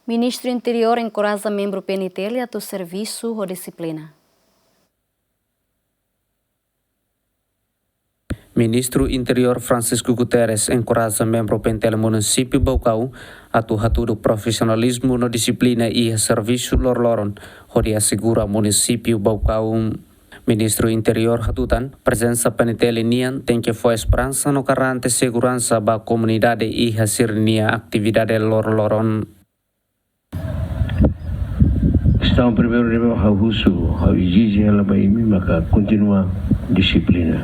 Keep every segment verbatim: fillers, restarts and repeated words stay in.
Ministru Interiór enkoraja membru P N T L atu servisu ho dixiplina. Ministru Interiór Francisco Guterres enkoraja membru P N T L munisípiu Baucau atu hatudu profisionalizmu no dixiplina iha servisu loroloron, hodi asegura munisípiu Baucau. Ministru Interiór hatutan, prezensa P N T L nian tenke fó esperansa no garante seguransa ba komunidade iha sira-nia atividade loroloron. Kestaun primeiru ne'ebé ha'u husu, ha'u ezije hela ba imi maka kontinua dixiplina.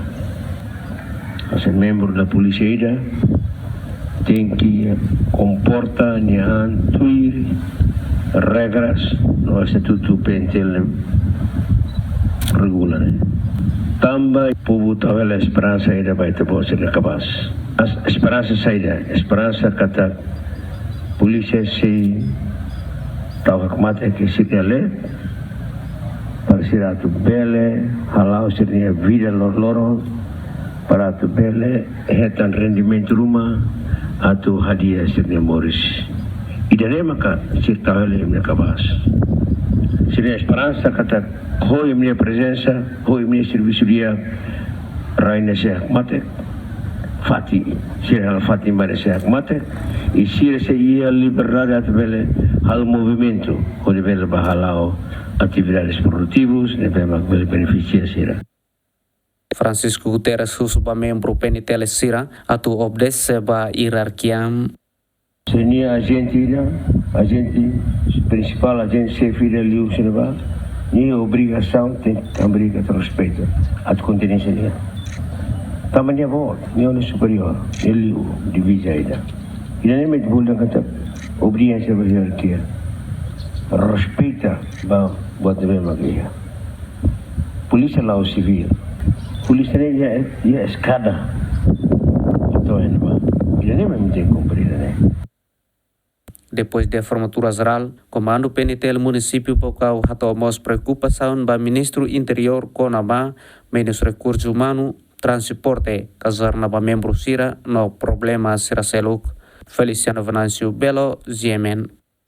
Hanesan membru da polísia ida, tenke komporta nia an tuir regras no estatutu P N T L regula ne'e. Tanba povu tau hela esperansa ida ba ita-boot sira-nia kabaas. Mas esperansa saida, esperansa katak polísia sei tau hakmatek sira-nia leet, para sira atu bele hala'o sira-nia vida loroloron, para atu bele hetan rendimentu ruma atu hadi'a sira-nia moris. Ida-ne'e maka sira tau hela imi-nia kabaas. Sira-nia esperansa katak ho imi-nia prezensa, ho imi-nia servisu di'ak, rai ne'e sei hakmatek, fatin, sira halo fatin ba rai ne'e sei hakmatek, i sira sei iha liberdade atu bele halo movimentu, hodi bele bá hala'o atividades produtivus ne'ebé mak bele benefisia sira. Francisco Guterres husu ba membru P N T L sira atu obedese ba ierarkia. Se nia ajente ida, ajente prinsipál, ajente xefe ida liu husi ne'ebá, nia obrigasaun tenke hamriik atu respeitu, atu kontinua sira-nia. Tanba nia boot, nia uni superiór, nia liu diviza ida. Ida-ne'e mak ita bolu dehan katak obediénsia ba ierarkia. Respeita ba buat ne'ebé mak iha. Polísia la'ós sivíl. Polísia ne'e iha, iha eskada. Entaun, ema, ida-ne'e mak imi tenke kumpre ida-ne'e. Depois de formatura jerál, Komandu P N T L Munisípiu Baucau hato'o mós preokupasaun ba Ministru Interiór kona-ba menus rekursu umanu, transporte, kazarna ba membru sira no problema sira seluk. Feliciano Venâncio Belo, G M N.